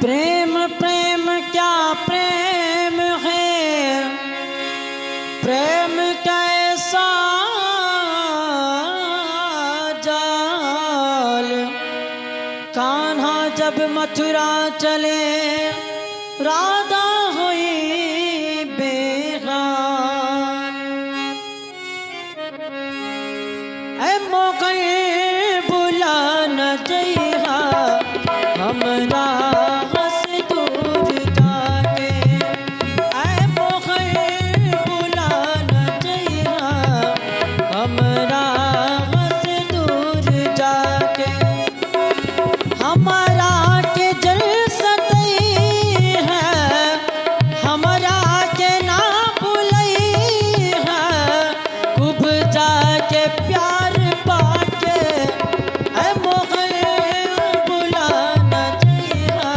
प्रेम प्रेम क्या प्रेम है, प्रेम कैसा जाल। कान्हा जब मथुरा चले, राधा हुई बेहाल। ऐ मोगल बुला न जइहा हमरा से दूर जाके, ऐ मोगल बुला न जइहा हमरा से दूर जाके। हमारा के जल सतई है, हमारा के ना भुलई है, खूब जाके प्यार पाके। ऐ मोगल बुला न जइहा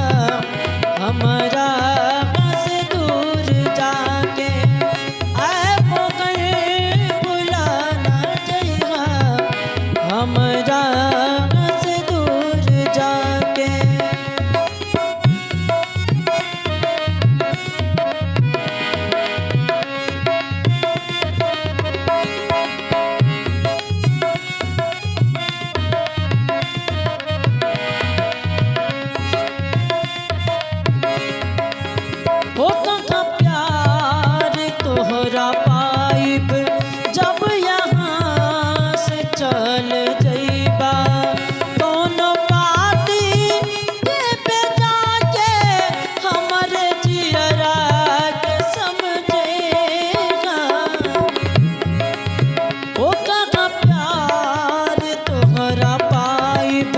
हमरा से दूर जाके, ऐ मोगल बुला न जइहा हमरा से दूर जाके। हो कहाँ प्यार तोहरा पाइब, जब यहाँ से चल जइबा। कोनो पाती पे जाके हमर जियरा के समझेगा। ओ कहाँ प्यार तोहरा पाइब,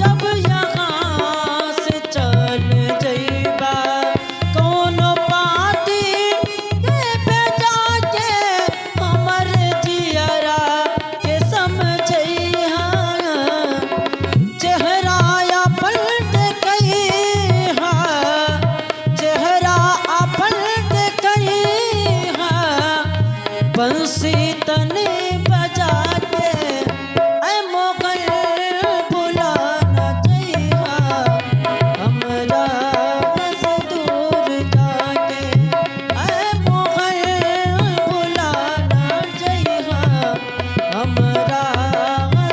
जब यहाँ से चल जइबा। कोनो पाती पे जाके हमर जियरा के समझइहा। चेहरा अपन देखइहा, चेहरा अपन देखइहा, बंसी तने बजा के। ऐ मोगल बुला न जइहा हमरा से दूर जाके, ऐ मोगल बुला न जइहा हमरा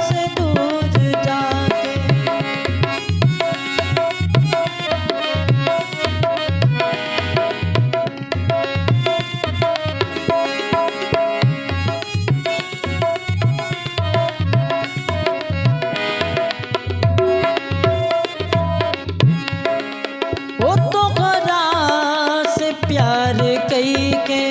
से दूर जाके। ओ तो घरा से प्यार कई के